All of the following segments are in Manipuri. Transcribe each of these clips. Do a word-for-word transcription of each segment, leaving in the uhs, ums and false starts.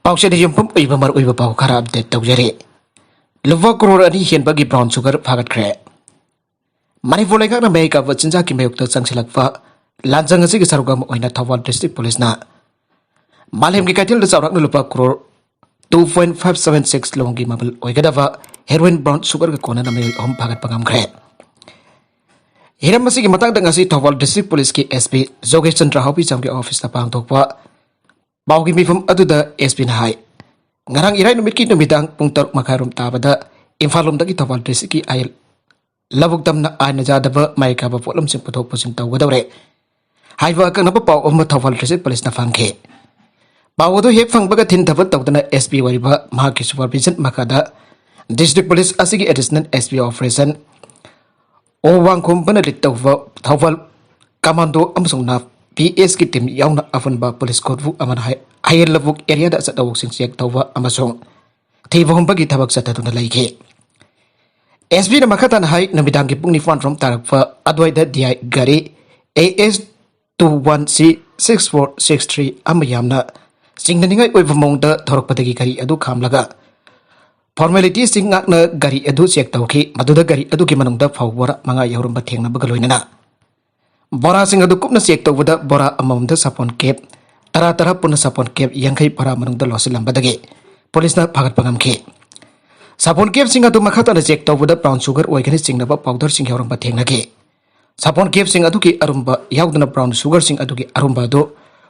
ꯄꯥꯎꯆꯦꯗ ꯌꯨꯝꯐꯝ ꯑꯣꯏꯕ ꯃꯔꯨꯑꯣꯏꯕ ꯄꯥꯎ ꯈꯔ ꯑꯞꯗꯦꯠ ꯇꯧꯖꯔꯤ꯫ ꯂꯨꯄꯥ ꯀ꯭ꯔꯣꯔ ꯑꯅꯤ ꯍꯦꯟꯕꯒꯤ ꯕ꯭ꯔꯥꯎꯟ ꯁꯨꯒꯔ ꯐꯥꯒꯠꯈ꯭ꯔꯦ꯫ ꯃꯅꯤꯄꯨꯔ ꯂꯩꯉꯥꯛꯅ ꯃꯌꯥꯏ ꯀꯥꯕ ꯆꯤꯟꯖꯥꯛꯀꯤ ꯃꯥꯌꯣꯛꯇ ꯆꯪꯁꯤꯜꯂꯛꯄ ꯂꯥꯟꯖꯪ ꯑꯁꯤꯒꯤ ꯁꯔꯨꯛ ꯑꯃ ꯑꯣꯏꯅ ꯊꯧꯕꯥꯜ ꯗꯤꯁꯇ꯭ꯔꯤꯛ ꯄꯨꯂꯤꯁꯅ ꯃꯥꯂꯦꯝꯒꯤ ꯀꯩꯊꯦꯜꯗ ꯆꯥꯎꯔꯥꯛꯅ ꯂꯨꯄꯥ crore two point five seven six ꯂꯣꯡꯒꯤ ꯃꯃꯜ ꯑꯣꯏꯒꯗꯕ ꯍꯦꯔꯣꯏꯟ ꯕ꯭ꯔꯥꯎꯟ ꯁꯨꯒꯔꯒ ꯀꯣꯟꯅꯅ ꯃꯤꯑꯣꯏ ꯑꯍꯨꯝ ꯐꯥꯒꯠꯄ ꯉꯝꯈ꯭ꯔꯦ꯫ ꯍꯤꯔꯝ ꯑꯁꯤꯒꯤ ꯃꯇꯥꯡꯗ ꯉꯁꯤ ꯊꯧꯕꯥꯜ ꯗꯤꯁꯇ꯭ꯔꯤꯛ ꯄꯨꯂꯤꯁꯀꯤ ꯑꯦꯁ ꯄꯤ ꯖꯣꯒꯦꯁ ꯆꯟꯗ꯭ꯔ ꯍꯥꯎꯕꯤꯆꯥꯝꯒꯤ ꯑꯣꯐꯤꯁꯇ ꯄꯥꯡꯊꯣꯛꯄ ꯄꯥꯎꯒꯤ ꯃꯤꯐꯝ ꯑꯗꯨꯗ ꯑꯦꯁ ꯄꯤꯅ ꯍꯥꯏ, ꯉꯔꯥꯡ ꯏꯔꯥꯏ ꯅꯨꯃꯤꯠꯀꯤ ꯅꯨꯃꯤꯗꯥꯡ ꯄꯨꯡ ꯇꯔꯨꯛ ꯃꯈꯥꯏꯔꯣꯝ ꯇꯥꯕꯗ ꯏꯝꯐꯥꯜ ꯂꯣꯝꯗꯒꯤ ꯊꯧꯕꯥꯜ ꯗꯤꯁꯇ꯭ꯔꯤꯛꯀꯤ ꯑꯥꯏꯟ ꯂꯧꯕꯨꯛ ꯇꯝꯅ ꯑꯥꯏꯟꯅ ꯌꯥꯗꯕ ꯃꯥꯌꯣꯛꯇ ꯄꯣꯠꯂꯝꯁꯤꯡ ꯄꯨꯊꯣꯛ ꯄꯨꯁꯤꯟ ꯇꯧꯒꯗꯧꯔꯦ ꯍꯥꯏꯕ ꯑꯀꯛꯅꯕ ꯄꯥꯎ ꯑꯃ ꯊꯧꯕꯥꯜ ꯗꯤꯁꯇ꯭ꯔꯤꯛ ꯄꯨꯂꯤꯁꯅ ꯐꯪꯈꯤ꯫ ꯄꯥꯎ ꯑꯗꯨ ꯍꯦꯛ ꯐꯪꯕꯒ ꯊꯤꯟꯊꯕ ꯇꯧꯗꯅ ꯑꯦꯁ ꯄꯤ ꯑꯣꯏꯔꯤꯕ ꯃꯍꯥꯛꯀꯤ ꯁꯨꯄꯔꯚꯤꯖꯟ ꯃꯈꯥꯗ ꯗꯤꯁꯇ꯭ꯔꯤꯛ ꯄꯨꯂꯤꯁ ꯑꯁꯤꯒꯤ ꯑꯦꯗꯤꯁꯅꯦꯜ ꯑꯦꯁ ꯄꯤ ꯑꯣꯄꯔꯦꯁꯟ ꯑꯣ ꯋꯥꯡꯈꯣꯝꯕꯅ ꯂꯤꯠ ꯇꯧꯕ ꯊꯧꯕꯥꯜ ꯀꯃꯥꯟꯗꯣ ꯑꯃꯁꯨꯡ ꯅꯥ ꯄꯤ ꯑꯦꯁꯀꯤ ꯇꯤꯝ ꯌꯥꯎꯅ ꯑꯐꯨꯟꯕ ꯄꯨꯂꯤꯁ ꯀꯣꯔꯐꯨ ꯑꯃꯅ ꯍꯥꯏ-, ꯍꯌꯦꯜ ꯂꯕꯨꯛ ꯑꯦꯔꯤꯌꯥꯗ ꯑꯆꯠ ꯑꯋꯣꯛꯁꯤꯡ ꯆꯦꯛ ꯇꯧꯕ ꯑꯃꯁꯨꯡ ꯊꯤꯕ ꯍꯨꯝꯕꯒꯤ ꯊꯕꯛ ꯆꯠꯊꯗꯨꯅ ꯂꯩꯈꯤ꯫ ꯑꯦꯁ ꯄꯤꯅ ꯃꯈꯥ ꯇꯥꯅ ꯍꯥꯏ, ꯅꯨꯃꯤꯗꯥꯡꯒꯤ ꯄꯨꯡ ꯅꯤꯄꯥꯟ ꯔꯣꯝ ꯇꯥꯔꯛꯄ ꯑꯗꯨꯋꯥꯏꯗ ꯗꯤ ꯑꯥꯏ ꯒꯥꯔꯤ ꯑꯦ ꯑꯦꯁ ꯇꯨ ꯋꯥꯟ ꯁꯤ ꯁꯤꯛꯁ ꯐꯣꯔ ꯁꯤꯛꯁ ꯊ꯭ꯔꯤ ꯑꯃ ꯌꯥꯝꯅ ꯆꯤꯡꯅꯅꯤꯡꯉꯥꯏ ꯑꯣꯏꯕ ꯃꯑꯣꯡꯗ ꯊꯧꯔꯛꯄꯗꯒꯤ ꯒꯥꯔꯤ ꯑꯗꯨ ꯈꯥꯝꯂꯒ ꯐꯣꯔꯃꯦꯂꯤꯇꯤꯁꯤꯡ ꯉꯥꯛꯅ ꯒꯥꯔꯤ ꯑꯗꯨ ꯆꯦꯛ ꯇꯧꯈꯤ꯫ ꯃꯗꯨꯗ ꯒꯥꯔꯤ ꯑꯗꯨꯒꯤ ꯃꯅꯨꯡꯗ ꯐꯧ ꯕꯣꯔꯥ ꯃꯉꯥ ꯌꯥꯎꯔꯝꯕ ꯊꯦꯡꯅꯕꯒ ꯂꯣꯏꯅꯅ ꯕꯣꯔꯥꯁꯤꯡ ꯑꯗꯨ ꯀꯨꯞꯅ ꯆꯦꯛ ꯇꯧꯕꯗ ꯕꯣꯔꯥ ꯑꯃꯃꯝꯗ ꯁꯥꯄꯣꯟ ꯀꯦꯞ ꯇꯔꯥ ꯇꯔꯥ, ꯄꯨꯟꯅ ꯁꯥꯄꯣꯟ ꯀꯦꯞ ꯌꯥꯡꯈꯩ ꯕꯣꯔꯥ ꯃꯅꯨꯡꯗ ꯂꯣꯠꯁꯤꯜꯂꯝꯕꯗꯒꯤ ꯄꯨꯂꯤꯁꯅ ꯐꯥꯒꯠꯄ ꯉꯝꯈꯤ꯫ ꯁꯥꯄꯣꯟ ꯀꯦꯞꯁꯤꯡ ꯑꯗꯨ ꯃꯈꯥ ꯇꯥꯅ ꯆꯦꯛ ꯇꯧꯕꯗ ꯕ꯭ꯔꯥꯎꯟ ꯁꯨꯒꯔ ꯑꯣꯏꯒꯅꯤ ꯆꯤꯡꯅꯕ ꯄꯥꯎꯗꯔꯁꯤꯡ ꯌꯥꯎꯔꯝꯕ ꯊꯦꯡꯅꯈꯤ꯫ ꯁꯥꯄꯣꯟ ꯀꯦꯞꯁꯤꯡ ꯑꯗꯨꯒꯤ ꯑꯔꯨꯝꯕ ꯌꯥꯎꯗꯅ ꯕ꯭ꯔꯥꯎꯟ ꯁꯨꯒꯔꯁꯤꯡ ꯑꯗꯨꯒꯤ ꯑꯔꯨꯝꯕ ꯑꯗꯨ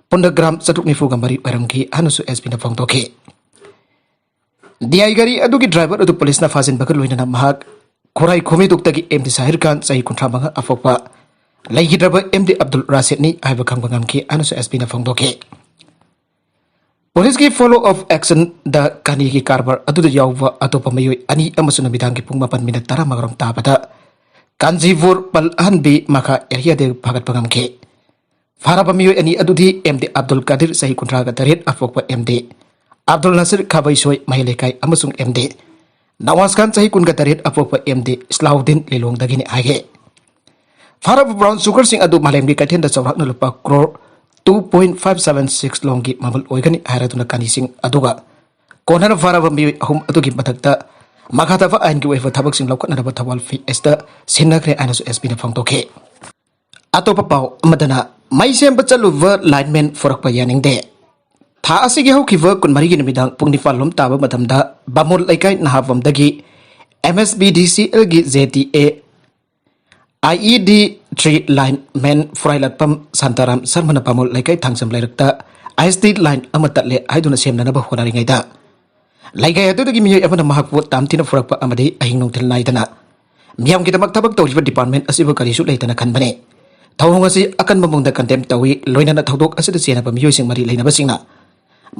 ꯄꯨꯟꯅ ꯒ꯭ꯔꯥꯝ ꯆꯥꯇ꯭ꯔꯨꯛ ꯅꯤꯐꯨꯒ ꯃꯔꯤ ꯑꯣꯏꯔꯝꯈꯤ ꯍꯥꯏꯅꯁꯨ ꯑꯦꯁ ꯄꯤꯅ ꯐꯣꯡꯗꯣꯛꯈꯤ꯫ ꯗꯤ ꯑꯥꯏ ꯒꯥꯔꯤ ꯑꯗꯨꯒꯤ ꯗ꯭ꯔꯥꯏꯚꯔ ꯑꯗꯨ ꯄꯨꯂꯤꯁꯅ ꯐꯥꯖꯤꯟꯕꯒ ꯂꯣꯏꯅꯅ ꯃꯍꯥꯛ ꯈꯨꯔꯥꯏ ꯈꯣꯃꯤꯗꯨꯛꯇꯒꯤ ꯑꯦꯝ ꯗꯤ ꯁꯥꯍꯤꯔ ꯈꯥꯟ, ꯆꯍꯤ ꯀꯨꯟꯊ꯭ꯔꯥ ꯃꯉꯥ ꯑꯐꯣꯛꯄ, ꯂꯩꯈꯤꯗ꯭ꯔꯕ ꯑꯦꯝ ꯗꯤ ꯑꯕꯗꯨꯜ ꯔꯥꯁꯤꯗꯅꯤ ꯍꯥꯏꯕ ꯈꯪꯕ ꯉꯝꯈꯤ ꯍꯥꯏꯅꯁꯨ ꯑꯦꯁ ꯄꯤꯅ ꯐꯣꯡꯗꯣꯛꯈꯤ꯫ ꯄꯨꯂꯤꯁꯀꯤ ꯐꯣꯂꯣ ꯑꯞ ꯑꯦꯛꯁꯟꯗ ꯀꯅꯤꯒꯤ ꯀꯔꯕꯥꯔ ꯑꯗꯨꯗ ꯌꯥꯎꯕ ꯑꯇꯣꯞꯄ ꯃꯤꯑꯣꯏ ꯑꯅꯤ ꯑꯃꯁꯨ ꯅꯨꯃꯤꯗꯥꯡꯒꯤ ꯄꯨꯡ ꯃꯥꯄꯟ ꯃꯤꯅꯠ ꯇꯔꯥꯃꯉꯥꯔꯣꯝ ꯇꯥꯕꯗ ꯀꯥꯟꯖꯤꯄꯨꯔ ꯄꯜ ꯑꯍꯟꯕꯤ ꯃꯈꯥ ꯑꯦꯔꯤꯌꯥꯗꯒꯤ ꯐꯥꯒꯠꯄ ꯉꯝꯈꯤ꯫ ꯐꯥꯔꯕ ꯃꯤꯑꯣꯏ ꯑꯅꯤ ꯑꯗꯨꯗꯤ ꯑꯦꯝ ꯗꯤ ꯑꯕꯗꯨꯜ ꯀꯥꯗꯤꯔ, ꯆꯍꯤ ꯀꯨꯟꯊ꯭ꯔꯥꯒ ꯇꯔꯦꯠ ꯑꯐꯣꯛꯄ, ꯑꯦꯝ ꯗꯤ ꯑꯕꯗꯨꯜ ꯅꯥꯁꯤꯔ, ꯈꯥꯕꯩꯁꯣꯏ ꯃꯍꯩ ꯂꯩꯀꯥꯏ, ꯑꯃꯁꯨꯡ ꯑꯦꯝ ꯗꯤ ꯅꯋꯥꯖ ꯈꯥꯟ, ꯆꯍꯤ ꯀꯨꯟꯒ ꯇꯔꯦꯠ ꯑꯐꯣꯛꯄ, ꯑꯦꯝ ꯗꯤ ꯏꯁꯂꯥꯎꯗꯤꯟ, ꯂꯤꯂꯣꯡꯗꯒꯤꯅꯤ ꯍꯥꯏꯈꯤ꯫ ꯐꯥꯔꯕ ꯕ꯭ꯔꯥꯎꯟ ꯁꯨꯒꯔꯁꯤꯡ ꯑꯗꯨ ꯃꯥꯂꯦꯝꯒꯤ ꯀꯩꯊꯦꯜꯗ ꯆꯥꯎꯔꯥꯛꯅ ꯂꯨꯄꯥ crore two point five seven six ꯂꯣꯡꯒꯤ ꯃꯃꯜ ꯑꯣꯏꯒꯅꯤ ꯍꯥꯏꯔꯗꯨꯅ ꯀꯥꯅꯤꯁꯤꯡ ꯑꯗꯨꯒ ꯀꯣꯟꯅꯅ ꯐꯥꯔꯕ ꯃꯤꯑꯣꯏ ꯑꯍꯨꯝ ꯑꯗꯨꯒꯤ ꯃꯊꯛꯇ ꯃꯈꯥ ꯇꯥꯕ ꯑꯥꯏꯟꯒꯤ ꯑꯣꯏꯕ ꯊꯕꯛꯁꯤꯡ ꯂꯧꯈꯠꯅꯅꯕ ꯊꯧꯕꯥꯜ ꯐꯤ ꯑꯦꯁꯇ ꯁꯤꯟꯅꯈ꯭ꯔꯦ ꯍꯥꯏꯅꯁꯨ ꯑꯦꯁ ꯄꯤꯅ ꯐꯣꯡꯗꯣꯛꯈꯤ꯫ ꯑꯇꯣꯞꯄ ꯄꯥꯎ ꯑꯃꯗꯅ, ꯃꯩ ꯁꯦꯝꯕ ꯆꯠꯂꯨꯕ ꯂꯥꯏꯟꯃꯦꯟ ꯄꯨꯔꯛꯄ ꯌꯥꯅꯤꯡꯗꯦ꯫ ꯊꯥ ꯑꯁꯤꯒꯤ ꯍꯧꯈꯤꯕ ꯀꯨꯟꯃꯔꯤꯒꯤ ꯅꯨꯃꯤꯗꯥꯡ ꯄꯨꯡ ꯅꯤꯄꯥꯟ ꯂꯣꯝ ꯇꯥꯕ ꯃꯇꯝꯗ ꯕꯥꯃꯣꯟ ꯂꯩꯀꯥꯏ ꯅꯍꯥꯕꯝꯗꯒꯤ ꯑꯦꯝ ꯑꯦꯁ ꯕꯤ ꯗꯤ ꯁꯤ ꯑꯦꯜꯒꯤ J T A I E D three lineman Phurailakpam Shantaram ꯁꯔꯃꯅ ꯕꯥꯃꯣꯟ ꯂꯩꯀꯥꯏ ꯊꯥꯡꯖꯝ ꯂꯩꯔꯛꯇ ꯑꯥꯏ ꯑꯦꯁ ꯇꯤ ꯂꯥꯏꯟ ꯑꯃ ꯇꯠꯂꯦ ꯍꯥꯏꯗꯨꯅ ꯁꯦꯝꯅꯅꯕ ꯍꯣꯠꯅꯔꯤꯉꯩꯗ, ꯂꯩꯀꯥꯏ ꯑꯗꯨꯗꯒꯤ ꯃꯤꯑꯣꯏ ꯑꯃꯅ ꯃꯍꯥꯛꯄꯨ ꯇꯥꯝꯊꯤꯅ ꯐꯨꯔꯛꯄ ꯑꯃꯗꯤ ꯑꯍꯤꯡ ꯅꯨꯡꯊꯤꯜ ꯅꯥꯏꯗꯅ ꯃꯤꯌꯥꯝꯒꯤꯗꯃꯛ ꯊꯕꯛ ꯇꯧꯔꯤꯕ ꯗꯤꯄꯥꯔꯠꯃꯦꯟ ꯑꯁꯤꯕꯨ ꯀꯔꯤꯁꯨ ꯂꯩꯇꯅ ꯈꯟꯕꯅꯤ꯫ ꯊꯧꯑꯣꯡ ꯑꯁꯤ ꯑꯀꯟꯕ ꯃꯑꯣꯡꯗ ꯀꯟꯗꯦꯝ ꯇꯧꯏ꯫ ꯂꯣꯏꯅꯅ ꯊꯧꯗꯣꯛ ꯑꯁꯤꯗ ꯆꯦꯟꯅꯕ ꯃꯤꯑꯣꯏꯁꯤꯡ ꯃꯔꯤ ꯂꯩꯅꯕꯁꯤꯡꯅ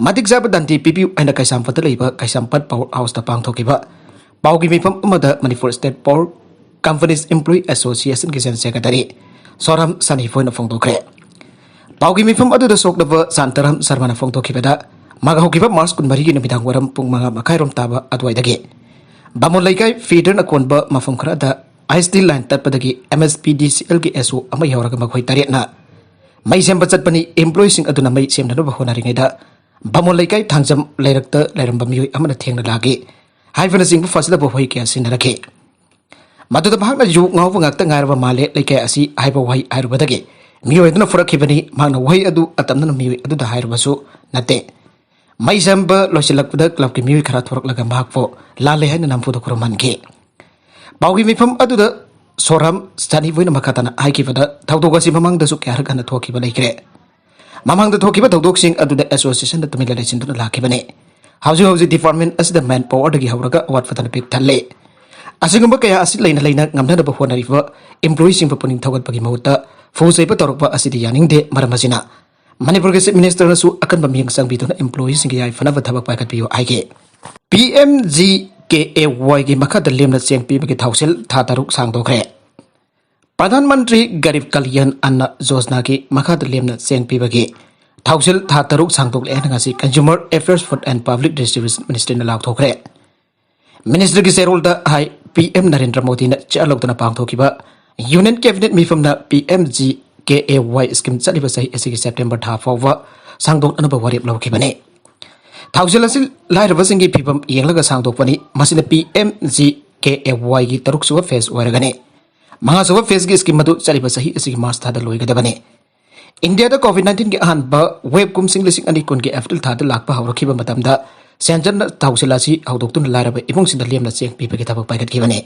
ꯃꯇꯤꯛ ꯆꯥꯕ ꯗꯟꯗꯤ ꯄꯤꯕꯤꯌꯨ ꯍꯥꯏꯅ ꯀꯩꯁꯥꯝꯄꯥꯠꯇ ꯂꯩꯕ ꯀꯩꯁꯥꯝꯄꯥꯠ ꯄꯥꯋꯔ ꯍꯥꯎꯁꯇ ꯄꯥꯡꯊꯣꯛꯈꯤꯕ ꯄꯥꯎꯒꯤ ꯃꯤꯐꯝ ꯑꯃꯗ Manipur state power companies employee ꯑꯦꯁꯣꯁꯤꯌꯦꯁꯟꯒꯤ ꯖꯦꯅꯔꯦꯜ ꯁꯦꯀ꯭ꯔꯦꯇꯔꯤ ꯁꯣꯔꯥꯝ ꯁꯅꯤꯐꯣꯏꯅ ꯐꯣꯡꯗꯣꯛꯈ꯭ꯔꯦ꯫ ꯄꯥꯎꯒꯤ ꯃꯤꯐꯝ ꯑꯗꯨꯗ ꯁꯣꯛꯂꯕ ꯁꯥꯟꯇꯔꯥꯝ ꯁꯔꯃꯅ ꯐꯣꯡꯗꯣꯛꯈꯤꯕꯗ, ꯃꯥꯒ ꯍꯧꯈꯤꯕ ꯃꯥꯔꯆ ꯀꯨꯟꯃꯔꯤꯒꯤ ꯅꯨꯃꯤꯗꯥꯡ ꯋꯥꯏꯔꯝ ꯄꯨꯡ ꯃꯉꯥ ꯃꯈꯥꯏꯔꯣꯝ ꯇꯥꯕ ꯑꯗꯨꯋꯥꯏꯗꯒꯤ ꯕꯥꯃꯣꯟ ꯂꯩꯀꯥꯏ ꯐꯤꯗꯔꯅ ꯀꯣꯟꯕ ꯃꯐꯝ ꯈꯔꯗ ꯑꯥꯏ ꯑꯦꯁ ꯇꯤ ꯂꯥꯏꯟ ꯇꯠꯄꯗꯒꯤ M S P D C ꯑꯦꯜꯒꯤ ꯑꯦꯁ ꯑꯣ ꯑꯃ ꯌꯥꯎꯔꯒ ꯃꯈꯣꯏ ꯇꯔꯦꯠꯅ ꯃꯩ ꯁꯦꯝꯕ ꯆꯠꯄꯅꯤ꯫ ꯏꯝꯄ꯭ꯂꯣꯌꯤꯁꯤꯡ ꯑꯗꯨꯅ ꯃꯩ ꯁꯦꯝꯅꯅꯕ ꯍꯣꯠꯅꯔꯤꯉꯩꯗ ꯕꯥꯃꯣꯟ ꯂꯩꯀꯥꯏ ꯊꯥꯡꯖꯝ ꯂꯩꯔꯛꯇ ꯂꯩꯔꯝꯕ ꯃꯤꯑꯣꯏ ꯑꯃꯅ ꯊꯦꯡꯅ ꯂꯥꯛꯏ ꯍꯥꯏꯕꯅꯆꯤꯡꯕ ꯐꯥꯖꯤꯜꯂꯕ ꯋꯥꯍꯩ ꯀꯌꯥ ꯁꯤꯖꯤꯟꯅꯔꯛꯈꯤ꯫ ꯃꯗꯨꯗ ꯃꯍꯥꯛꯅ "ꯌꯨ ꯉꯥꯎꯕ ꯉꯥꯛꯇ ꯉꯥꯏꯔꯕ ꯃꯥꯜꯂꯦ ꯂꯩꯀꯥꯏ ꯑꯁꯤ" ꯍꯥꯏꯕ ꯋꯥꯍꯩ ꯍꯥꯏꯔꯨꯕꯗꯒꯤ ꯃꯤꯑꯣꯏ ꯑꯗꯨꯅ ꯐꯨꯔꯛꯈꯤꯕꯅꯤ꯫ ꯃꯍꯥꯛꯅ ꯋꯥꯍꯩ ꯑꯗꯨ ꯑꯇꯝꯅꯅ ꯃꯤꯑꯣꯏ ꯑꯗꯨꯗ ꯍꯥꯏꯔꯨꯕꯁꯨ ꯅꯠꯇꯦ꯫ ꯃꯩ ꯁꯦꯝꯕ ꯂꯣꯏꯁꯤꯜꯂꯛꯄꯗ ꯀ꯭ꯂꯕꯀꯤ ꯃꯤꯑꯣꯏ ꯈꯔ ꯊꯣꯔꯛꯂꯒ ꯃꯍꯥꯛꯄꯨ ꯂꯥꯜꯂꯦ ꯍꯥꯏꯅ ꯅꯝꯐꯨꯗ ꯈꯨꯔꯨꯝꯍꯟꯈꯤ꯫ ꯄꯥꯎꯒꯤ ꯃꯤꯐꯝ ꯑꯗꯨꯗ ꯁꯣꯔꯥꯝ ꯁꯅꯤꯕꯣꯏꯅ ꯃꯈꯥ ꯇꯥꯅ ꯍꯥꯏꯈꯤꯕꯗ, ꯊꯧꯗꯣꯛ ꯑꯁꯤ ꯃꯃꯥꯡꯗꯁꯨ ꯀꯌꯥꯔꯛ ꯍꯟꯅ ꯊꯣꯛꯈꯤꯕ ꯂꯩꯈ꯭ꯔꯦ꯫ ꯃꯃꯥꯡꯗ ꯊꯣꯛꯈꯤꯕ ꯊꯧꯗꯣꯛꯁꯤꯡ ꯑꯗꯨꯗ ꯑꯦꯁꯣꯁꯤꯌꯦꯁꯟꯗ ꯇꯨꯃꯤꯟꯅ ꯂꯩꯁꯤꯟꯗꯨꯅ ꯂꯥꯛꯈꯤꯕꯅꯤ꯫ ꯍꯧꯖꯤꯛ ꯍꯧꯖꯤꯛ ꯗꯤꯄꯥꯔꯠꯃꯦꯟ ꯑꯁꯤꯗ ꯃꯦꯟ ꯄꯥꯋꯔꯗꯒꯤ ꯍꯧꯔꯒ ꯑꯋꯥꯠꯄꯗꯅ ꯄꯤꯛ ꯊꯜꯂꯦ꯫ ꯑꯁꯤꯒꯨꯝꯕ ꯀꯌꯥ ꯑꯁꯤ ꯂꯩꯅ ꯂꯩꯅ ꯉꯝꯅꯅꯕ ꯍꯣꯠꯅꯔꯤꯕ ꯏꯝꯄ꯭ꯂꯣꯌꯤꯁꯤꯡꯕꯨ ꯄꯨꯛꯅꯤꯡ ꯊꯧꯒꯠꯄꯒꯤ ꯃꯍꯨꯠꯇ ꯐꯨ ꯆꯩꯕ ꯇꯧꯔꯛꯄ ꯑꯁꯤꯗꯤ ꯌꯥꯅꯤꯡꯗꯦ꯫ ꯃꯔꯝ ꯑꯁꯤꯅ ꯃꯅꯤꯄꯨꯔꯒꯤ ꯆꯤꯐ ꯃꯤꯅꯤꯁꯇꯔꯅꯁꯨ ꯑꯀꯟꯕ ꯃꯤꯠꯌꯦꯡ ꯆꯪꯕꯤꯗꯨꯅ ꯏꯝꯄ꯭ꯂꯣꯌꯤꯁꯤꯡꯒꯤ ꯌꯥꯏꯐꯅꯕ ꯊꯕꯛ ꯄꯥꯏꯈꯠꯄꯤꯌꯨ ꯍꯥꯏꯈꯤ꯫ ꯄꯤ ꯑꯦꯝ ꯖꯤ ꯀꯦ ꯑꯦ ꯋꯥꯏꯒꯤ ꯃꯈꯥꯗ ꯂꯦꯝꯅ ꯆꯦꯡ ꯄꯤꯕꯒꯤ ꯊꯧꯁꯤꯜ ꯊꯥ ꯇꯔꯨꯛ ꯁꯥꯡꯗꯣꯛꯈ꯭ꯔꯦ꯫ ꯄ꯭ꯔꯙꯥꯟ ꯃꯟꯇ꯭ꯔꯤ ꯒꯔꯤꯕ ꯀꯜꯌꯥꯟ ꯑꯟꯅ ꯌꯣꯖꯅꯥꯒꯤ ꯃꯈꯥꯗ ꯂꯦꯝꯅ ꯆꯦꯡ ꯄꯤꯕꯒꯤ ꯊꯧꯁꯤꯜ ꯊꯥ ꯇꯔꯨꯛ ꯁꯥꯡꯗꯣꯛꯂꯦ ꯍꯥꯏꯅ ꯉꯁꯤ Consumer Affairs, Food and Public Distribution Ministryꯅ ꯂꯥꯎꯊꯣꯛꯈ꯭ꯔꯦ꯫ ꯃꯤꯅꯤꯁꯇ꯭ꯔꯤꯒꯤ ꯆꯦꯔꯣꯜꯗ ꯍꯥꯏ, ꯄꯤ ꯑꯦꯝ ꯅꯔꯦꯟꯗ꯭ꯔ ꯃꯣꯗꯤꯅ ꯆꯦꯌꯔ ꯂꯧꯗꯨꯅ ꯄꯥꯡꯊꯣꯛꯈꯤꯕ ꯌꯨꯅꯤꯌꯟ ꯀꯦꯕꯤꯅꯦꯠ ꯃꯤꯐꯝꯅ P M G K A Y scheme ꯆꯠꯂꯤꯕ ꯆꯍꯤ ꯑꯁꯤꯒꯤ ꯁꯦꯞꯇꯦꯝꯕꯔ ꯊꯥ ꯐꯥꯎꯕ ꯁꯥꯡꯗꯣꯛꯅꯅꯕ ꯋꯥꯔꯦꯞ ꯂꯧꯈꯤꯕꯅꯤ꯫ ꯊꯧꯁꯤꯜ ꯑꯁꯤ ꯂꯥꯏꯔꯕꯁꯤꯡꯒꯤ ꯐꯤꯕꯝ ꯌꯦꯡꯂꯒ ꯁꯥꯡꯗꯣꯛꯄꯅꯤ꯫ ꯃꯁꯤꯅ ꯄꯤ ꯑꯦꯝ ꯖꯤ ꯀꯦ ꯑꯦ ꯋꯥꯏꯒꯤ ꯇꯔꯨꯛꯁꯨꯕ ꯐꯦꯁ ꯑꯣꯏꯔꯒꯅꯤ꯫ ꯃꯉꯥꯁꯨꯕ ꯐꯦꯁꯀꯤ ꯁ꯭ꯀꯤꯝ ꯑꯗꯨ ꯆꯠꯂꯤꯕ ꯆꯍꯤ ꯑꯁꯤꯒꯤ ꯃꯥꯔꯆ ꯊꯥꯗ ꯂꯣꯏꯒꯗꯕꯅꯤ꯫ ꯏꯟꯗꯤꯌꯥꯗ ꯀꯣꯚꯤꯗ ꯅꯥꯏꯟꯇꯤꯟꯒꯤ ꯑꯍꯥꯟꯕ ꯋꯦꯕ ꯀꯨꯝꯁꯤꯡ ꯂꯤꯁꯤꯡ ꯑꯅꯤ ꯀꯨꯟꯒꯤ ꯑꯦꯄ꯭ꯔꯤꯜ ꯊꯥꯗ ꯂꯥꯛꯄ ꯍꯧꯔꯛꯈꯤꯕ ꯃꯇꯝꯗ ꯁꯦꯟꯖꯔꯅ ꯊꯧꯁꯤꯜ ꯑꯁꯤ ꯍꯧꯗꯣꯛꯇꯨꯅ ꯂꯥꯏꯔꯕ ꯏꯃꯨꯡꯁꯤꯡꯗ ꯂꯦꯝꯅ ꯆꯦꯡ ꯄꯤꯕꯒꯤ ꯊꯕꯛ ꯄꯥꯏꯈꯠꯈꯤꯕꯅꯤ꯫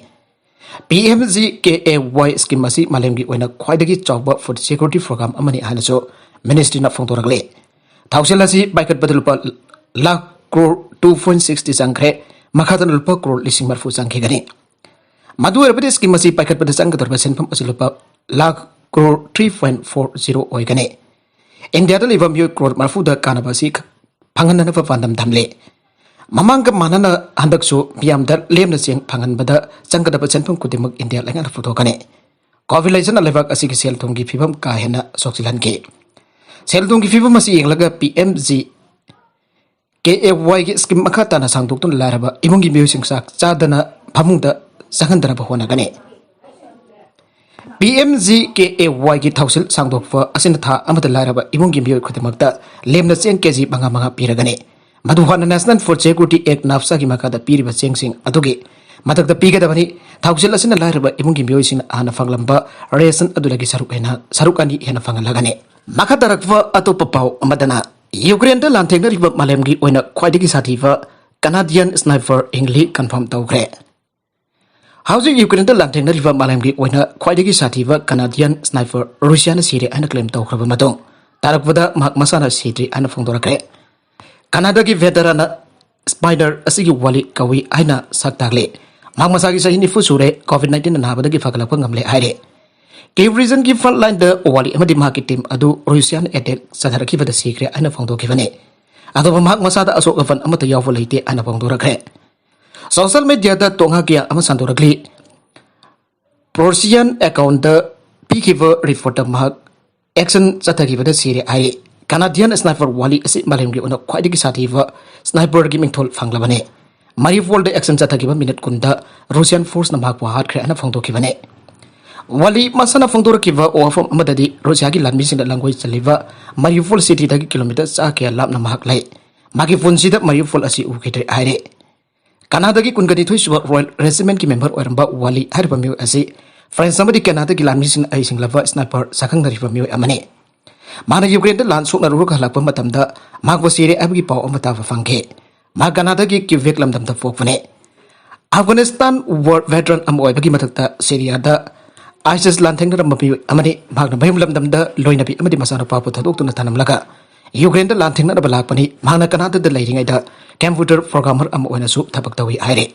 ꯄꯤ M G K A Y scheme ꯑꯁꯤ ꯃꯥꯂꯦꯝꯒꯤ ꯑꯣꯏꯅ ꯈ꯭ꯋꯥꯏꯗꯒꯤ ꯆꯥꯎꯕ ꯐꯨꯗ ꯁꯦꯀ꯭ꯌꯨꯔꯤꯇꯤ ꯄ꯭ꯔꯣꯒ꯭ꯔꯥꯝ ꯑꯃꯅꯤ ꯍꯥꯏꯅꯁꯨ ꯃꯤꯅꯤꯁꯇ꯭ꯔꯤꯅ ꯐꯣꯡꯗꯣꯔꯛꯂꯤ꯫ ꯊꯧꯁꯤꯜ ꯑꯁꯤ ꯄꯥꯏꯈꯠꯄꯗ ꯂꯨꯄꯥ lakh crore two point sixty ꯆꯪꯈ꯭ꯔꯦ꯫ ꯃꯈꯥ ꯇꯥꯅ ꯂꯨꯄꯥ ꯀ꯭ꯔꯣꯔ ꯂꯤꯁꯤꯡ ꯃꯔꯤꯐꯨ ꯆꯪꯈꯤꯒꯅꯤ꯫ ꯃꯗꯨ ꯑꯣꯏꯔꯕꯗꯤ ꯁ꯭ꯀꯤꯝ ꯑꯁꯤ ꯄꯥꯏꯈꯠꯄꯗ ꯆꯪꯒꯗꯧꯔꯤꯕ ꯁꯦꯟꯐꯝ ꯑꯁꯤ ꯂꯨꯄꯥ lakh crore three point four zero ꯑꯣꯏꯒꯅꯤ꯫ ꯏꯟꯗꯤꯌꯥꯗ ꯂꯩꯕ ꯃꯤꯑꯣꯏ ꯀ꯭ꯔꯣꯔ ꯃꯔꯤꯐꯨꯗ ꯀꯥꯟꯅꯕ ꯑꯁꯤ ꯐꯪꯍꯟꯅꯅꯕ ꯄꯥꯟꯗꯝ ꯊꯝꯂꯤ꯫ ꯃꯃꯥꯡꯒ ꯃꯥꯟꯅꯅ ꯍꯟꯗꯛꯁꯨ ꯃꯤꯌꯥꯝꯗ ꯂꯦꯝꯅ ꯆꯦꯡ ꯐꯪꯍꯟꯕꯗ ꯆꯪꯒꯗꯕ ꯁꯦꯟꯐꯝ ꯈꯨꯗꯤꯡꯃꯛ ꯏꯟꯗꯤꯌꯥ ꯂꯩꯉꯥꯛꯅ ꯄꯨꯊꯣꯛꯀꯅꯤ꯫ ꯀꯣꯚꯤꯗ ꯂꯩꯁꯤꯅ ꯂꯩꯕꯥꯛ ꯑꯁꯤꯒꯤ ꯁꯦꯜ ꯊꯨꯝꯒꯤ ꯐꯤꯕꯝ ꯀꯥ ꯍꯦꯟꯅ ꯁꯣꯛꯆꯤꯜꯍꯟꯈꯤ꯫ ꯁꯦꯜ ꯊꯨꯝꯒꯤ ꯐꯤꯕꯝ ꯑꯁꯤ ꯌꯦꯡꯂꯒ ꯄꯤ ꯑꯦꯝ ꯖꯤ ꯀꯦ ꯑꯦ ꯋꯥꯏꯒꯤ ꯁ꯭ꯀꯤꯝ ꯃꯈꯥ ꯇꯥꯅ ꯁꯥꯡꯗꯣꯛꯇꯨꯅ ꯂꯥꯏꯔꯕ ꯏꯃꯨꯡꯒꯤ ꯃꯤꯑꯣꯏꯁꯤꯡ ꯆꯥꯛ ꯆꯥꯗꯅ ꯐꯃꯨꯡꯗ ꯆꯪꯍꯟꯗꯅꯕ ꯍꯣꯠꯅꯒꯅꯤ꯫ ꯄꯤ ꯑꯦꯝ ꯖꯤ ꯀꯦ ꯑꯦ ꯋꯥꯏꯒꯤ ꯊꯧꯁꯤꯜ ꯁꯥꯡꯗꯣꯛꯄ ꯑꯁꯤꯅ ꯊꯥ ꯑꯃꯗ ꯂꯥꯏꯔꯕ ꯏꯃꯨꯡꯒꯤ ꯃꯤꯑꯣꯏ ꯈꯨꯗꯤꯡꯃꯛꯇ ꯂꯦꯝꯅ ꯆꯦꯡ ꯀꯦ ꯖꯤ ꯃꯉꯥ ꯃꯉꯥ ꯄꯤꯔꯒꯅꯤ꯫ ꯃꯗꯨ ꯍꯥꯟꯅ ꯅꯦꯁꯅꯦꯜ ꯐꯨꯗ ꯁꯦꯀ꯭ꯌꯨꯔꯤꯇꯤ ꯑꯦꯛ, ꯅꯥꯐꯁꯥꯒꯤ ꯃꯈꯥꯗ ꯄꯤꯔꯤꯕ ꯆꯦꯡꯁꯤꯡ ꯑꯗꯨꯒꯤ ꯃꯊꯛꯇ ꯄꯤꯒꯗꯕꯅꯤ꯫ ꯊꯧꯁꯤꯜ ꯑꯁꯤꯅ ꯂꯥꯏꯔꯕ ꯏꯃꯨꯡꯒꯤ ꯃꯤꯑꯣꯏꯁꯤꯡꯅ ꯍꯥꯟꯅ ꯐꯪꯂꯝꯕ ꯔꯦꯁꯟ ꯑꯗꯨꯗꯒꯤ ꯁꯔꯨꯛ ꯍꯦꯟꯅ, ꯁꯔꯨꯛ ꯑꯅꯤ ꯍꯦꯟꯅ ꯐꯪꯍꯜꯂꯒꯅꯤ꯫ ꯃꯈꯥ ꯇꯥꯔꯛꯄ ꯑꯇꯣꯞꯄ ꯄꯥꯎ ꯑꯃꯗꯅ, ꯌꯨꯀ꯭ꯔꯦꯟꯗ ꯂꯥꯟꯊꯦꯡꯅꯔꯤꯕ ꯃꯥꯂꯦꯝꯒꯤ ꯑꯣꯏꯅ ꯈ꯭ꯋꯥꯏꯗꯒꯤ ꯁꯥꯊꯤꯕ ꯀꯅꯥꯗꯤꯌꯟ ꯁ꯭ꯅꯥꯏꯄꯔ ꯍꯤꯡꯂꯤ ꯀꯟꯐꯥꯔꯝ ꯇꯧꯈ꯭ꯔꯦ꯫ ꯍꯧꯖꯤꯛ ꯌꯨꯀ꯭ꯔꯦꯟꯗ ꯂꯥꯟꯊꯦꯡꯅꯔꯤꯕ ꯃꯥꯂꯦꯝꯒꯤ ꯑꯣꯏꯅ ꯈ꯭ꯋꯥꯏꯗꯒꯤ ꯁꯥꯊꯤꯕ ꯀꯅꯥꯗꯤꯌꯟ ꯁ꯭ꯅꯥꯏꯄꯔ ꯔꯨꯁꯤꯌꯥꯅ ꯁꯤꯔꯦ ꯍꯥꯏꯅ ꯀ꯭ꯂꯦꯝ ꯇꯧꯈ꯭ꯔꯕ ꯃꯇꯨꯡ, ꯇꯥꯔꯛꯄꯗ ꯃꯍꯥꯛ ꯃꯁꯥꯅ ꯁꯤꯗ꯭ꯔꯤ ꯍꯥꯏꯅ ꯐꯣꯡꯗꯣꯔꯛꯈ꯭ꯔꯦ꯫ ꯀꯅꯥꯗꯥꯒꯤ ꯚꯦꯇꯔꯥꯟꯅ ꯁ꯭ꯄꯥꯏꯗꯔ ꯑꯁꯤꯒꯤ ꯋꯥꯂꯤ ꯀꯧꯏ ꯍꯥꯏꯅ ꯁꯛ ꯇꯥꯛꯂꯤ꯫ ꯃꯍꯥꯛ ꯃꯁꯥꯒꯤ ꯆꯍꯤ ꯅꯤꯐꯨ ꯁꯨꯔꯦ, ꯀꯣꯚꯤꯗ ꯅꯥꯏꯟꯇꯤꯟ ꯅꯥꯕꯗꯒꯤ ꯐꯒꯠꯂꯛꯄ ꯉꯝꯂꯦ ꯍꯥꯏꯔꯦ꯫ ꯀꯤꯚ ꯔꯤꯖꯟꯒꯤ ꯐ꯭ꯔꯟꯠ ꯂꯥꯏꯟꯗ ꯋꯥꯂꯤ ꯑꯃꯗꯤ ꯃꯍꯥꯛꯀꯤ ꯇꯤꯝ ꯑꯗꯨ ꯔꯨꯁꯤꯌꯥꯟ ꯑꯦꯇꯦꯛ ꯆꯠꯊꯔꯛꯈꯤꯕꯗ ꯁꯤꯈ꯭ꯔꯦ ꯍꯥꯏꯅ ꯐꯣꯡꯗꯣꯛꯈꯤꯕꯅꯤ꯫ ꯑꯗꯨꯕꯨ ꯃꯍꯥꯛ ꯃꯁꯥꯗ ꯑꯁꯣꯛ ꯑꯄꯟ ꯑꯃꯠꯇ ꯌꯥꯎꯕ ꯂꯩꯇꯦ ꯍꯥꯏꯅ ꯐꯣꯡꯗꯣꯔꯛꯈ꯭ꯔꯦ꯫ ꯁꯣꯁꯤꯌꯦꯜ ꯃꯤꯗꯤꯌꯥꯗ ꯇꯣꯉꯥ ꯀꯌꯥ ꯑꯃ ꯁꯟꯗꯣꯔꯛꯂꯤ꯫ ꯄ꯭ꯔꯣꯁꯤꯌꯥꯟ ꯑꯦꯀꯥꯎꯟꯗ ꯄꯤꯈꯤꯕ ꯔꯤꯄꯣꯔꯠꯇ ꯃꯍꯥꯛ ꯑꯦꯛꯁꯟ ꯆꯠꯊꯈꯤꯕꯗ ꯁꯤꯔꯦ ꯍꯥꯏꯔꯤ꯫ ꯀꯅꯥꯗꯤꯌꯟ ꯁ꯭ꯅꯥꯏꯄꯔ ꯋꯥꯂꯤ ꯑꯁꯤ ꯃꯥꯂꯦꯝꯒꯤ ꯑꯣꯏꯅ ꯈ꯭ꯋꯥꯏꯗꯒꯤ ꯁꯥꯊꯤꯕ ꯁ꯭ꯅꯥꯏꯄꯔꯒꯤ ꯃꯤꯡꯊꯣꯜ ꯐꯪꯂꯕꯅꯤ꯫ ꯃꯥꯔꯤꯎꯄꯣꯜꯗ ꯑꯦꯛꯁꯟ ꯆꯠꯊꯈꯤꯕ ꯃꯤꯅꯤꯠ ꯀꯨꯟꯗ ꯔꯨꯁꯤꯌꯥꯟ ꯐꯣꯔꯁꯅ ꯃꯍꯥꯛꯄꯨ ꯍꯥꯠꯈ꯭ꯔꯦ ꯍꯥꯏꯅ ꯐꯣꯡꯗꯣꯛꯈꯤꯕꯅꯤ꯫ ꯋꯥꯂꯤ ꯃꯁꯥꯅ ꯐꯣꯡꯗꯣꯔꯛꯈꯤꯕ ꯋꯥꯐꯝ ꯑꯃꯗꯗꯤ ꯔꯨꯁꯤꯌꯥꯒꯤ ꯂꯥꯟꯃꯤꯁꯤꯡꯅ ꯂꯥꯡꯒꯣꯏ ꯆꯜꯂꯤꯕ ꯃꯥꯔꯤꯎꯄꯣꯜ ꯁꯤꯇꯤꯗꯒꯤ ꯀꯤꯂꯣꯃꯤꯇꯔ ꯆꯥ ꯀꯌꯥ ꯂꯥꯞꯅ ꯃꯍꯥꯛ ꯂꯩ꯫ ꯃꯥꯒꯤ ꯄꯨꯟꯁꯤꯗ ꯃꯥꯔꯤꯎꯄꯣꯜ ꯑꯁꯤ ꯎꯈꯤꯗ꯭ꯔꯦ ꯍꯥꯏꯔꯦ꯫ ꯀꯅꯥꯗꯥꯒꯤ ꯀꯨꯟꯒ ꯅꯤꯊꯣꯏ ꯁꯨꯕ ꯔꯣꯌꯦꯜ ꯔꯦꯖꯤꯃꯦꯟꯠꯀꯤ ꯃꯦꯝꯕꯔ ꯑꯣꯏꯔꯝꯕ ꯋꯥꯂꯤ ꯍꯥꯏꯔꯤꯕ ꯃꯤꯑꯣꯏ ꯑꯁꯤ ꯐ꯭ꯔꯦꯟꯁ ꯑꯃꯗꯤ ꯀꯅꯥꯗꯥꯒꯤ ꯂꯥꯟꯃꯤꯁꯤꯡꯅ ꯍꯩꯁꯤꯡꯂꯕ ꯁ꯭ꯅꯥꯏꯄꯔ ꯁꯛꯈꯪꯅꯔꯤꯕ ꯃꯤꯑꯣꯏ ꯑꯃꯅꯤ꯫ ꯃꯥꯅ ꯌꯨꯀ꯭ꯔꯦꯟꯗ ꯂꯥꯟ ꯁꯣꯛꯅꯔꯨꯔꯒ ꯍꯜꯂꯛꯄ ꯃꯇꯝꯗ ꯃꯍꯥꯛꯄꯨ ꯁꯤꯔꯦ ꯍꯥꯏꯕꯒꯤ ꯄꯥꯎ ꯑꯃ ꯇꯥꯕ ꯐꯪꯈꯤ꯫ ꯃꯍꯥꯛ ꯀꯅꯥꯗꯥꯒꯤ ꯀ꯭ꯌꯨꯕꯦꯛ ꯂꯝꯗꯝꯗ ꯄꯣꯛꯄꯅꯤ꯫ ꯑꯐꯒꯥꯅꯤꯁꯇꯥꯟ ꯋꯥꯔ ꯚꯦꯇꯔꯟ ꯑꯃ ꯑꯣꯏꯕꯒꯤ ꯃꯊꯛꯇ ꯁꯤꯔꯤꯌꯥꯗ ꯑꯥꯏꯁꯤꯁ ꯂꯥꯟꯊꯦꯡꯅꯔꯝꯕ ꯃꯤꯑꯣꯏ ꯑꯃꯅꯤ꯫ ꯃꯍꯥꯛꯅ ꯃꯌꯨꯝ ꯂꯝꯗꯝꯗ ꯂꯣꯏꯅꯕꯤ ꯑꯃꯗꯤ ꯃꯆꯥꯅꯨꯄꯥꯕꯨ ꯊꯥꯗꯣꯛꯇꯨꯅ ꯊꯅꯝꯂꯒ ꯌꯨꯀ꯭ꯔꯦꯟꯗ ꯂꯥꯟꯊꯦꯡꯅꯅꯕ ꯂꯥꯛꯄꯅꯤ꯫ ꯃꯍꯥꯛꯅ ꯀꯅꯥꯗꯥꯗ ꯂꯩꯔꯤꯉꯩꯗ ꯀꯝꯄ꯭ꯌꯨꯇꯔ ꯄ꯭ꯔꯣꯒ꯭ꯔꯥꯃꯔ ꯑꯃ ꯑꯣꯏꯅꯁꯨ ꯊꯕꯛ ꯇꯧꯏ ꯍꯥꯏꯔꯤ꯫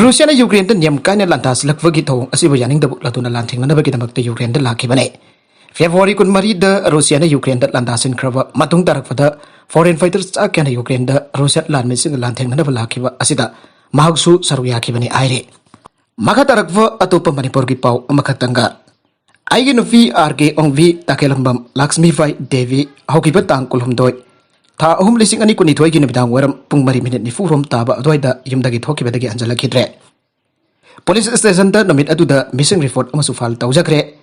ꯔꯨꯁꯤꯌꯥꯅ ꯌꯨꯀ꯭ꯔꯦꯟꯗ ꯅꯤꯌꯝ ꯀꯥꯏꯅ ꯂꯥꯟꯗꯥꯁꯤꯜꯂꯛꯄꯒꯤ ꯊꯧꯑꯣꯡ ꯑꯁꯤꯕꯨ ꯌꯥꯅꯤꯡꯗꯕ ꯎꯠꯂꯗꯨꯅ ꯂꯥꯟꯊꯦꯡꯅꯅꯕꯒꯤꯗꯃꯛꯇ ꯌꯨꯀ꯭ꯔꯦꯟꯗ ꯂꯥꯛꯈꯤꯕꯅꯤ꯫ ꯐꯦꯕ꯭ꯔꯨꯋꯥꯔꯤ ꯀꯨꯟꯃꯔꯤꯗ ꯔꯨꯁꯤꯌꯥꯅ ꯌꯨꯀ꯭ꯔꯦꯟꯗ ꯂꯥꯟꯗꯥꯁꯤꯟꯈ꯭ꯔꯕ ꯃꯇꯨꯡ ꯇꯥꯔꯛꯄꯗ ꯐꯣꯔꯦꯟ ꯐꯥꯏꯇꯔ ꯆꯥ ꯀꯌꯥꯅ ꯌꯨꯀ꯭ꯔꯦꯟꯗ ꯔꯨꯁꯤꯌꯥ ꯂꯥꯟꯃꯤꯁꯤꯡꯒ ꯂꯥꯟꯊꯦꯡꯅꯅꯕ ꯂꯥꯛꯈꯤꯕ ꯑꯁꯤꯗ ꯃꯍꯥꯛꯁꯨ ꯁꯔꯨꯛ ꯌꯥꯈꯤꯕꯅꯤ ꯍꯥꯏꯔꯤ꯫ ꯃꯈꯥ ꯇꯥꯔꯛꯄ ꯑꯇꯣꯞꯄ ꯃꯅꯤꯄꯨꯔꯒꯤ ꯄꯥꯎ ꯑꯃꯈꯛꯇꯪꯒ꯫ ꯑꯩꯒꯤ ꯅꯨꯄꯤ ꯑꯥꯔ ꯀꯦ ꯑꯣꯡꯕꯤ ꯇꯈꯦꯂꯝꯕꯝ ꯂꯛꯁꯃꯤꯕꯥꯏ ꯗꯦꯕꯤ ꯍꯧꯈꯤꯕ ꯇꯥꯡ ꯀꯨꯟꯍꯨꯝꯗꯣꯏ, ꯊꯥ ꯑꯍꯨꯝ, ꯂꯤꯁꯤꯡ ꯑꯅꯤ ꯀꯨꯟꯅꯤꯊꯣꯏꯒꯤ ꯅꯨꯃꯤꯗꯥꯡ ꯋꯥꯏꯔꯝ ꯄꯨꯡ ꯃꯔꯤ ꯃꯤꯅꯤꯠ ꯅꯤꯐꯨ ꯍꯨꯝ ꯇꯥꯕ ꯑꯗꯨꯋꯥꯏꯗ ꯌꯨꯝꯗꯒꯤ ꯊꯣꯛꯈꯤꯕꯗꯒꯤ ꯍꯟꯖꯤꯜꯂꯛꯈꯤꯗ꯭ꯔꯦ꯫ ꯄꯨꯂꯤꯁ ꯁ꯭ꯇꯦꯁꯟꯗ ꯅꯨꯃꯤꯠ ꯑꯗꯨꯗ ꯃꯤꯁꯤꯡ ꯔꯤꯄꯣꯔꯠ ꯑꯃꯁꯨ ꯐꯥꯏꯜ ꯇꯧꯖꯈ꯭ꯔꯦ꯫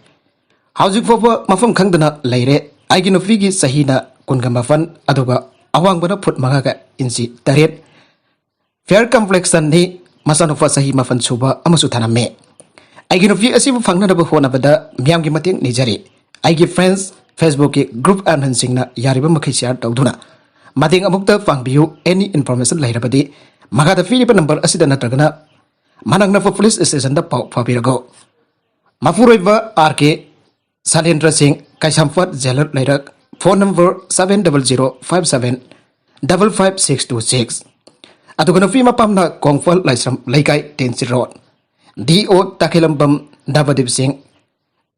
ꯍꯧꯖꯤꯛ ꯐꯥꯎꯕ ꯃꯐꯝ ꯈꯪꯗꯅ ꯂꯩꯔꯦ꯫ ꯑꯩꯒꯤ ꯅꯨꯄꯤꯒꯤ ꯆꯍꯤꯅ ꯀꯨꯟꯒ ꯃꯥꯄꯟ, ꯑꯗꯨꯒ ꯑꯋꯥꯡꯕꯅ ꯐꯨꯠ ꯃꯉꯥꯒ ꯏꯟꯆꯤ ꯇꯔꯦꯠ, ꯐꯦꯌꯔ ꯀꯝꯄ꯭ꯂꯦꯛꯁꯟꯅꯤ, ꯃꯆꯥꯅꯨꯄꯥ ꯆꯍꯤ ꯃꯥꯄꯟ ꯁꯨꯕ ꯑꯃꯁꯨ ꯊꯅꯝꯃꯤ꯫ ꯑꯩꯒꯤ ꯅꯨꯄꯤ ꯑꯁꯤꯕꯨ ꯐꯪꯅꯅꯕ ꯍꯣꯠꯅꯕꯗ ꯃꯤꯌꯥꯝꯒꯤ ꯃꯇꯦꯡ ꯅꯤꯖꯔꯤ꯫ ꯑꯩꯒꯤ ꯐ꯭ꯔꯦꯟꯁ ꯐꯦꯁꯕꯨꯛꯀꯤ ꯒ꯭ꯔꯨꯞ ꯑꯦꯗꯃꯤꯟꯁꯤꯡꯅ ꯌꯥꯔꯤꯕ ꯃꯈꯩ ꯁꯤꯌꯥꯔ ꯇꯧꯗꯨꯅ ꯃꯇꯦꯡ ꯑꯃꯨꯛꯇ ꯄꯥꯡꯕꯤꯌꯨ꯫ ꯑꯦꯅꯤ ꯏꯟꯐꯣꯔꯃꯦꯁꯟ ꯂꯩꯔꯕꯗꯤ ꯃꯈꯥꯗ ꯄꯤꯔꯤꯕ ꯅꯝꯕꯔ ꯑꯁꯤꯗ ꯅꯠꯇ꯭ꯔꯒꯅ ꯃꯅꯥꯛ ꯅꯛꯄ ꯄꯨꯂꯤꯁ ꯁ꯭ꯇꯦꯁꯟꯗ ꯄꯥꯎ ꯐꯥꯎꯕꯤꯔꯛꯎ꯫ ꯃꯄꯨꯔꯣꯏꯕ ꯑꯥꯔ ꯀꯦ ꯁꯥꯂꯦꯟꯗ꯭ꯔ ꯁꯤꯡ, ꯀꯩꯁꯥꯝꯄꯥꯠ ꯖꯦꯂꯔ ꯂꯩꯔꯛ, phone number seven double zero five seven double five six two six꯫ ꯑꯗꯨꯒ ꯅꯨꯄꯤ ꯃꯄꯥꯝꯅ ꯀꯣꯡꯐꯜ ꯂꯥꯏꯁ꯭ꯔꯝ ꯂꯩꯀꯥꯏ, ꯇꯦꯟꯁꯤ ꯔꯣꯗ꯫ ꯗꯤ ꯑꯣ ꯇꯈꯦꯂꯝꯕꯝ ꯅꯕꯗꯤꯞ ꯁꯤꯡ,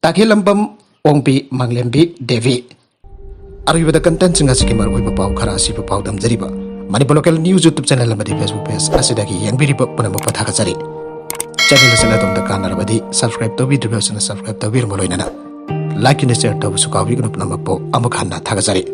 ꯇꯈꯦꯂꯝꯕꯝ ꯑꯣꯡꯕꯤ ꯃꯪꯂꯦꯝꯕꯤ ꯗꯦꯕꯤ꯫ ꯑꯔꯣꯏꯕꯗ ꯀꯟꯇꯦꯟꯁꯤꯡ ꯑꯁꯤꯒꯤ ꯃꯔꯨꯑꯣꯏꯕ ꯄꯥꯎ ꯈꯔ ꯑꯁꯤꯕꯨ ꯄꯥꯎꯗꯝꯖꯔꯤꯕ ꯃꯅꯤꯄꯨꯔ ꯂꯣꯀꯦꯜ ꯅ꯭ꯌꯨꯁ ꯌꯨꯇ꯭ꯌꯨꯕ ꯆꯦꯅꯦꯜ ꯑꯃꯗꯤ ꯐꯦꯁꯕꯨꯛ ꯄꯦꯖ ꯑꯁꯤꯗꯒꯤ ꯌꯦꯡꯕꯤꯔꯤꯕ ꯄꯨꯝꯅꯃꯛꯄꯨ ꯊꯥꯒꯠꯆꯔꯤ꯫ ꯆꯦꯅꯦꯜ ꯑꯁꯤꯅ ꯑꯗꯣꯝꯗ ꯀꯥꯟꯅꯔꯕꯗꯤ ꯁꯕꯁꯀ꯭ꯔꯥꯏꯕ ꯇꯧꯕꯤꯗ꯭ꯔꯤꯕꯁꯤꯡꯅ ꯁꯕꯁꯀ꯭ꯔꯥꯏꯕ ꯇꯧꯕꯤꯔꯝꯕ ꯂꯣꯏꯅꯅ ꯂꯥꯏꯛ ꯑꯃꯗꯤ ꯁꯤꯌꯥꯔ ꯇꯧꯕꯁꯨ ꯀꯥꯎꯕꯤꯒꯅꯨ꯫ ꯄꯨꯝꯅꯃꯛꯄꯨ ꯑꯃꯨꯛ ꯍꯟꯅ ꯊꯥꯒꯠꯆꯔꯤ꯫